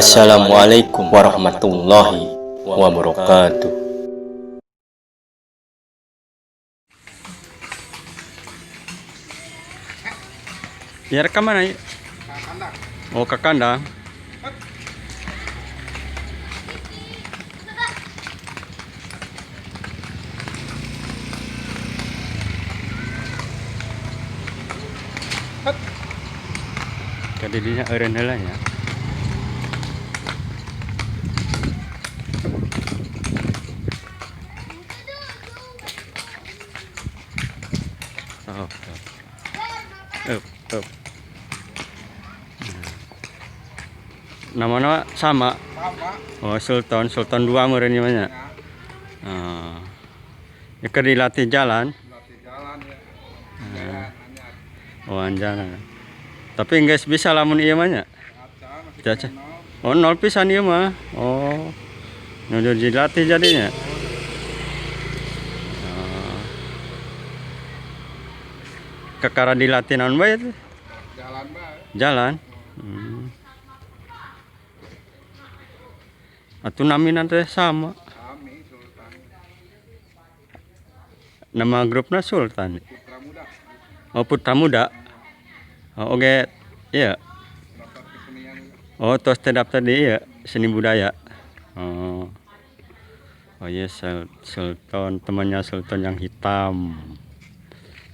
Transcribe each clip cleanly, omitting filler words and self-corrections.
Assalamualaikum warahmatullahi wabarakatuh. Biar ke mana ya? Oh, ke kandang. Kadidinya eureun heula nya. Oh, oh. Up, up. Namanya sama. Sama. Oh, Sultan, Sultan 2 meureun ieu mah nya. Ya. Oh. Ya, keur dilatih jalan. Latih jalan ya. Jalan anyar. Oh, anjalan. Tapi geus bisa lamun ieu mah nya. Acan masih Caca. nol. Oh, nol pisan ieu mah. Oh. Nu dilatih jadinya. Oh. Kakara dilatih naon bae teh? Jalan bae. Jalan. Atuh namina teh sama. Sami Sultan. Nama grupna Sultan. Putra Muda. Oh, Putra Muda. Oh, oke. Iya. Daftar kesenian juga. Oh, tos terdaftar di iya, seni budaya. Oh. Oh iya, Sultan, temannya Sultan yang hitam.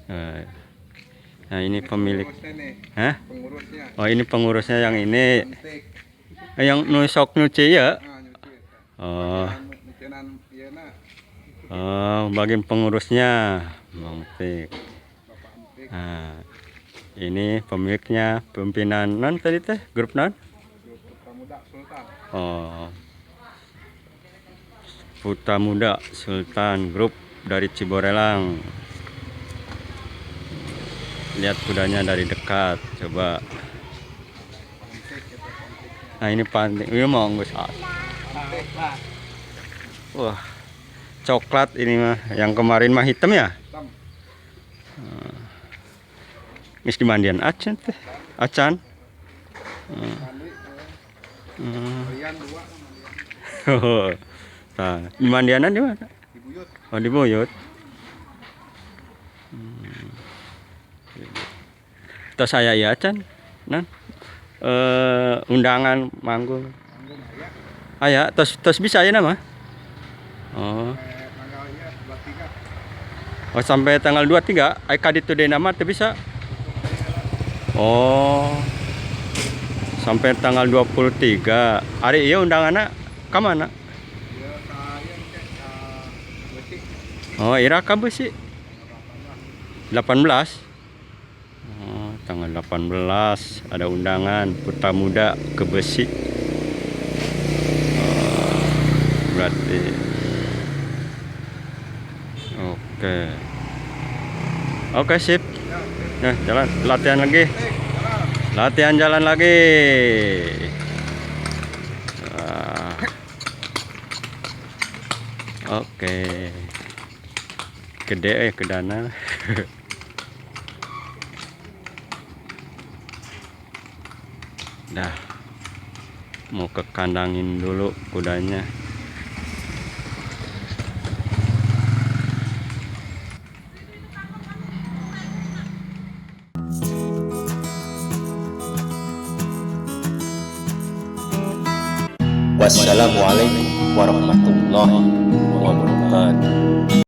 Nah, ini pemilik. Pengurusnya nih. Hah? Pengurusnya. Oh, ini pengurusnya yang ini. Antik. Yang nusok nyuci ya? Nah, nyuci. Oh. Nyucinan ieu na. Oh, bagian pengurusnya, Bang Tik. Bapak Antik. Nah, ini pemiliknya, pimpinan non tadi teh, grup non? Grup Putra Muda Sultan. Oh. Putra Muda Sultan Grup dari Ciborelang. Lihat kudanya dari dekat, coba. Antik itu antiknya. Nah, ini panting. Ini mau nggak. Wah, coklat ini mah. Yang kemarin mah hitam ya? Hitam. Geus dimandian acan teh. Acan. Mandi. Mandian dua mandian. Nah, dimandianan di mana? Di Buyut. Oh, di Buyut. Terus saya ya acan. Nan. Undangan manggung. Manggung aya. Aya, tos tos bisa ya nama? Oh. Tanggal ieu 23. Oh, sampai tanggal 23, ai ka ditu deui nama teu bisa. Oh. Sampai tanggal 23. Ari ieu undanganna ka mana? Ieu ka ieu ke ka Beusi. Oh, ira ka Beusi. 18. Oh, tanggal 18 ada undangan Putra Muda ke Beusi. Oh, berarti oke. Oke, sip. Nah, jalan latihan lagi. Latihan jalan lagi. Ah. Oke. Gede kedana. Dah. Mau ke kandangin dulu kudanya. Wassalamualaikum warahmatullahi wabarakatuh.